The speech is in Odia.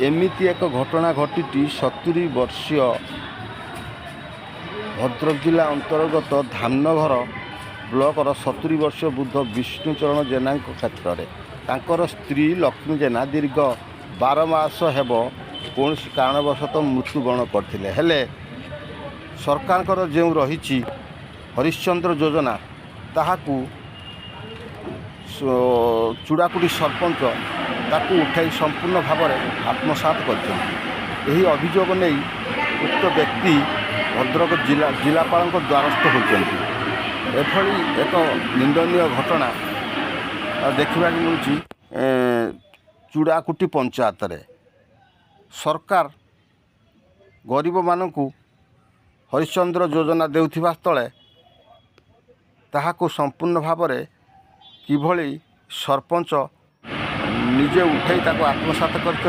ଏମିତି ଏକ ଘଟଣା ଘଟିଛି 70 ବର୍ଷୀୟ ଭଦ୍ରକ ଜିଲ୍ଲା ଅନ୍ତର୍ଗତ ଧାମନଗର ବ୍ଲକର 70 ବର୍ଷୀୟ ବୃଦ୍ଧ ବିଷ୍ଣୁଚରଣ ଜେନାଙ୍କ କ୍ଷେତ୍ରରେ। ତାଙ୍କର ସ୍ତ୍ରୀ ଲକ୍ଷ୍ମୀ ଜେନା ଦୀର୍ଘ 12 ମାସ ହେବ କୌଣସି କାରଣବଶତଃ ମୃତ୍ୟୁବରଣ କରିଥିଲେ। ହେଲେ ସରକାରଙ୍କର ଯେଉଁ ରହିଛି ହରିଶ୍ଚନ୍ଦ୍ର ଯୋଜନା, ତାହାକୁ ଚୂଡ଼ାକୁଟି ସରପଞ୍ଚ ତାକୁ ଉଠାଇ ସମ୍ପୂର୍ଣ୍ଣ ଭାବରେ ଆତ୍ମସାତ କରିଛନ୍ତି। ଏହି ଅଭିଯୋଗ ନେଇ ଉକ୍ତ ବ୍ୟକ୍ତି ଭଦ୍ରକ ଜିଲ୍ଲାପାଳଙ୍କ ଦ୍ୱାରସ୍ଥ ହୋଇଛନ୍ତି। ଏଭଳି ଏକ ନିନ୍ଦନୀୟ ଘଟଣା ଦେଖିବାକୁ ମିଳୁଛି ଚୂଡ଼ାକୁଟି ପଞ୍ଚାୟତରେ। ସରକାର ଗରିବମାନଙ୍କୁ ହରିଶ୍ଚନ୍ଦ୍ର ଯୋଜନା ଦେଉଥିବା ସ୍ଥଳେ ତାହାକୁ ସମ୍ପୂର୍ଣ୍ଣ ଭାବରେ କିଭଳି ସରପଞ୍ଚ ନିଜେ ଉଠାଇ ତାକୁ ଆତ୍ମସାତ କରିଛନ୍ତି।